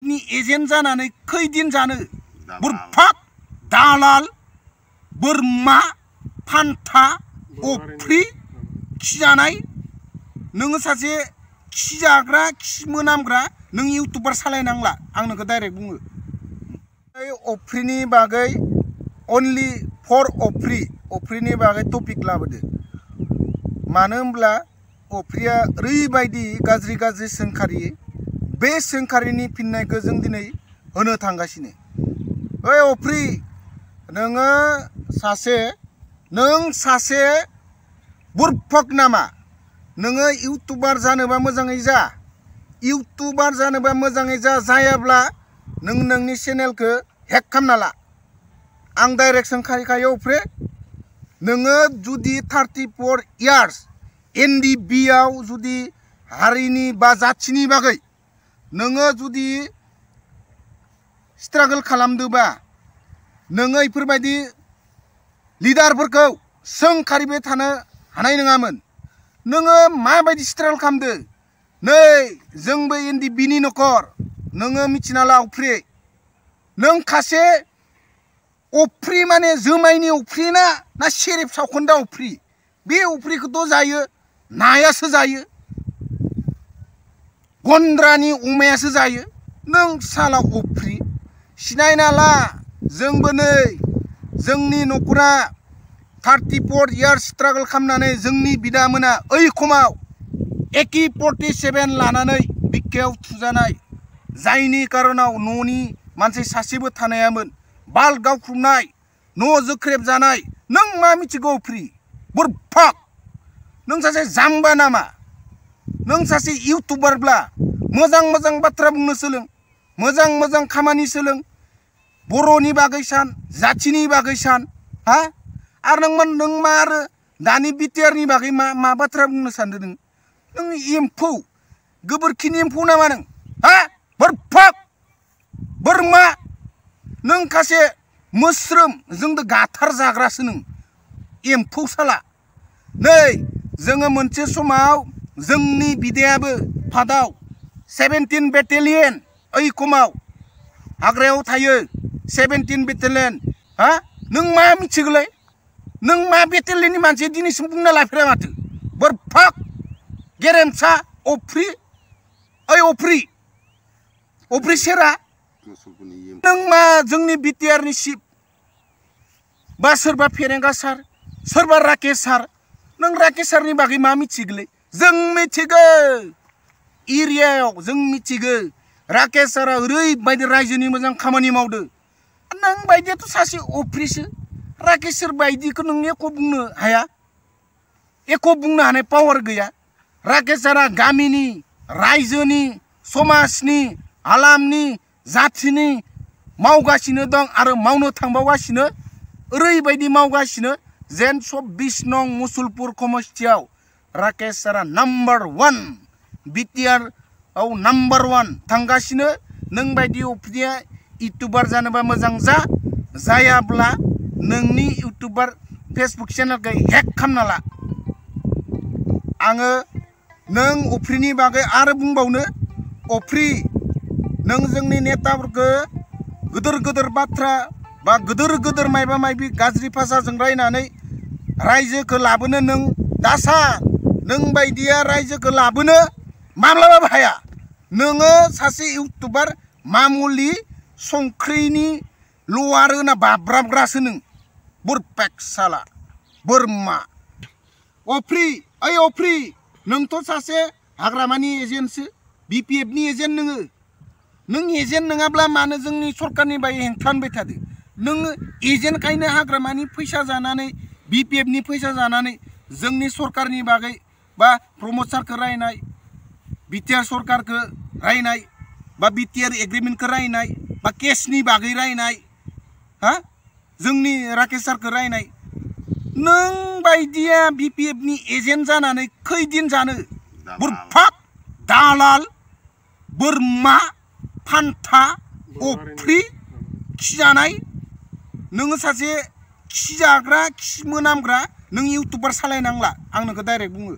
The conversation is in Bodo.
नि एजेन्ट जानानै खैदिन जानो बुरफाक दालाल बोरमा फान्था अफ्रि खिजानाय नोङो सासे खिजाग्रा खि मोनामग्रा नों इउटुबार सालायनांला आं नोंखौ डाइरेक्ट बुङो अफ्रिनि बागै अनलि फर अफ्रिनि बागै टपिक लाबोदो मानो होनब्ला अफ्रिया ओरैबायदि गाज्रि गाज्रि सोंखारि बे सोंखारिनि फिननायखौ जों दिनै होनो थांगासिनो ओइ अफ्रि नों सासे बुरफक नामा नोङो इउटुबार जानोबा मोजाङै जा इउटुबार जानोबा मोजाङै जा जायाब्ला नों नोंनि चेनेलखौ हेक खालामना ला आं डाइरेक्ट सोंखारिखायो अफ्रि नोङो जुदि 34 इयार्स NDB आव जुदि हारिनि बा जाथिनि बागै नोङो जुदि स्ट्रागल खालामदोबा नोङो इफोरबायदि लिडारफोरखौ सोंखारिबाय थानो हानाय नङामोन नोङो माबायदि स्ट्रागल खालामदो नै जोंबो NDB नि नखर नोङो मिथिना ला अफ्रि नों खासे अफ्रि माने जुमायनि अफ्रि ना सेरेब सावखोन्दा अफ्रि बे अफ्रिखौथ' जायो नायासो जायो गन्द्रानि अमायासो जायो नों साला अफ्रि सिनायना ला जोंबो नै जोंनि न'खरा 34 इयार्स स्ट्रागल खालामनानै जोंनि बिदामोना ओइ खमाव AK-47 लानानै बिखायाव थुजानाय जायनि कारनाव न'नि मानसि सासेबो थानायामोन बाल गावख्रुबनाय न' जोख्रेब जानाय नों मा मिथिगौ अफ्रि बुरफाक नों सासे जाम्बा नामा नों सासे इउटुबारब्ला मोजां मोजां बाथ्रा बुंनो सोलों मोजां मोजां खामानि सोलों बर'नि बागै सान जाथिनि बागै सान हा आरो नों मा आरो दानि बिटिआरनि बागै मा बाथ्रा बुंनो सानदों नों एम्फौ गोबोरखिनि एम्फौ नामा नों हा बुरफाक बोरमा नों खासे मोस्रोम जोंदो गाथार जाग्रासो नों एम्फौ साला नै जोङो मोनसे समाव जोंनि बिदायाबो फादाव 17 बेटेलियन ओइ खमाव हाग्रायाव थायो 17 बेटेलियन हा नों मा मिथिगौलै नों मा बेटेलियननि मानसि दिनैसिम बुंना लाफेरा माथो बुरफाक गेरेमसा अफ्रि ओइ अफ्रि सेरा नों मा जोंनि बिटिआरनि चिफ बा सोरबा फेरेंगा सार सोरबा राकेश सार नों राकेश सारनि बागै मा मिथिगौलै जों मिथिगौ एरियायाव जों मिथिगौ राकेश सारा ओरैबायदि रायजोनि मोजां खामानि मावदो नों बायदियाथ' सासे अफ्रिसो राकेश सार बायदिखौ नों एख' बुंनो हाया एख' बुंनो हानाय पावार गैया राकेश सारा गामिनि रायजोनि समाजनि हालामनि जाथिनि मावगासिनो दं आरो मावनो थांबावगासिनो ओरैबायदि मावगासिनो जेन 24 नं मुसलपुर समस्थियाव राकेश सारा नम्बर 1 बिटिआर आव नम्बर 1 थांगासिनो नों बायदि अफ्रिया इउटुबार जानोबा मोजां जायाब्ला नोंनि इउटुबार फेसबुक चेनेलखौ हेक खालामना ला आङो नों अफ्रिनि बागै आरो बुंबावनो अफ्रि नों जोंनि नेताफोरखौ गोदोर बाथ्रा बा गोदोर मायबा मायबि गाज्रि भाषाजों रायनानै रायजोखौ लाबोनो नों दासा नों बायदिया रायजोखौ लाबोनो माब्लाबाबो हाया नोङो सासे इउटुबार मामुलि संख्रिनि लवार होना बाब्राबग्रासो नों बुरफाक साला बोरमा अफ्रि नोंथ' सासे हाग्रामानि एजेन्टसो BPF नि एजेन्ट नों एजेन्ट नङाब्ला मानो जोंनि सरकारनि बागै हेंथा होनबाय थादो नोङो एजेन्टखायनो हाग्रामानि फैसा जानानै BPF नि फैसा जानानै जोंनि सरकारनि बागै बा प्रमद सारखौ रायनाय बिटिआर सरकारखौ रायनाय बा बिटिआर एग्रिमेन्टखौ रायनाय बा केसनि बागै रायनाय हा जोंनि राकेश सारखौ रायनाय नों बायदिया BPF नि एजेन्ट जानानै खैदिन जानो बुरफाक दालाल बोरमा फान्था अफ्रि खिजानाय नोङो सासे खिजाग्रा खि मोनामग्रा नों इउटुबार सालायनांला आं नोंखौ डाइरेक्ट बुङो